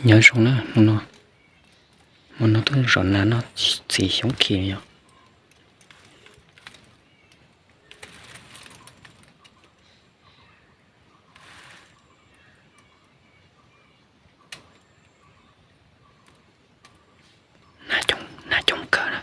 Nyob zoo na, hmo no, hmo no tuaj zov nas noj txiv xyoob khi yom. Nas coob kawg na.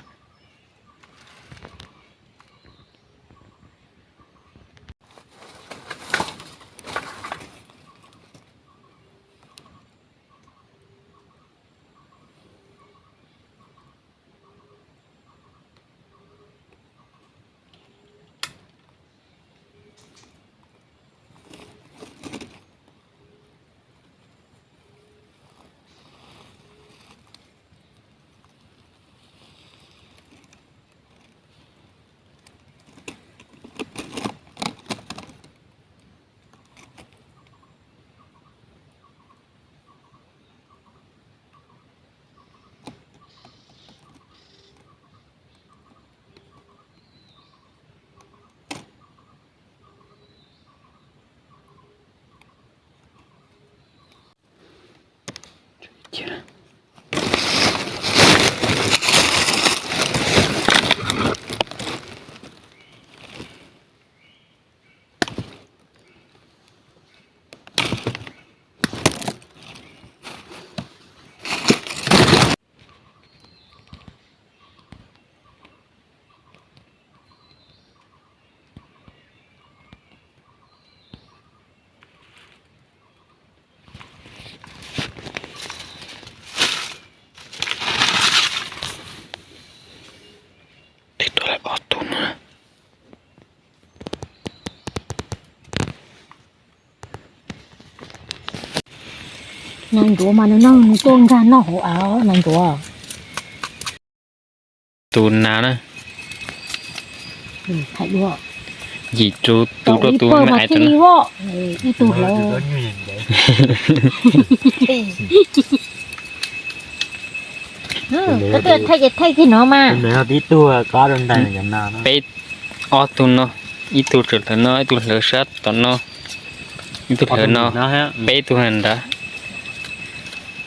Twb tuaj lawm ob tug no. Nas ntsuav mas nws noj, nws tuaj nkag noj hauv av nas ntsuav. Tus nas na. Yim tus rau tus me ais tau na. Ib tug hlawv. Koj twb thaij ces thaij kiag no mas. Peb ob tug no, ib tug tseem hlawv no, ib tug hlawv sab tom no, ib tug hlawv no, peb tug nrad.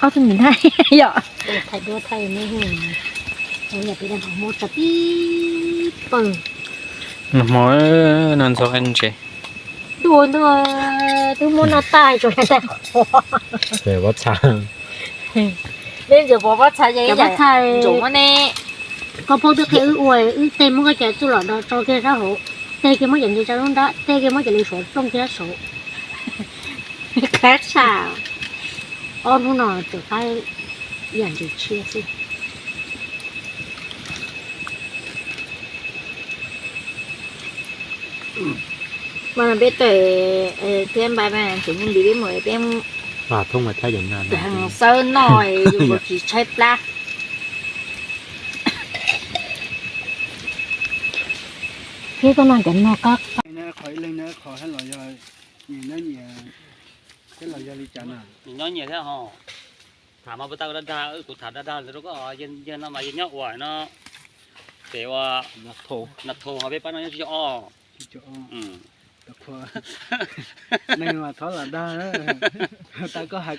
Ob tug nthaij yom. Nag hmo no ntxhov ntses. Ntuj ntuj, twb muab noj tag tsuas yog tag qhuav. Peb ntxuav pov pob txha, ntxuav ne. Koj paub twb qhia wb ua, wb tej muab koj cov txuj lom do tso kiag sab hauv, tej kiag muab cov ntses tso lub nrab, tej kiag muab cov lws suav plooj kiag sab saud. Qab tshaj. Ob hnub no tsuas qab yam ntses tshiab xwb. Mas peb tawm thiab npai mas tseem nyob ntiv peb mus peb xawb noj, yuav tsis tshaib plab. Thiab koj noj cov no qab. Qhov ib leeg na, qhov los yog nyias nyob nyias, thiab los yog li cas na? Nyias nyob nyias thiab ho. Tham mas puas tau dag dag, kuv tham dag dag rau koj, yawg no mas yawg nyob ua no, ces ua Nas Thos ho peb pab no nyob Tsis Cov Ob. Neeg mas thov lam dag, tau koj hais koj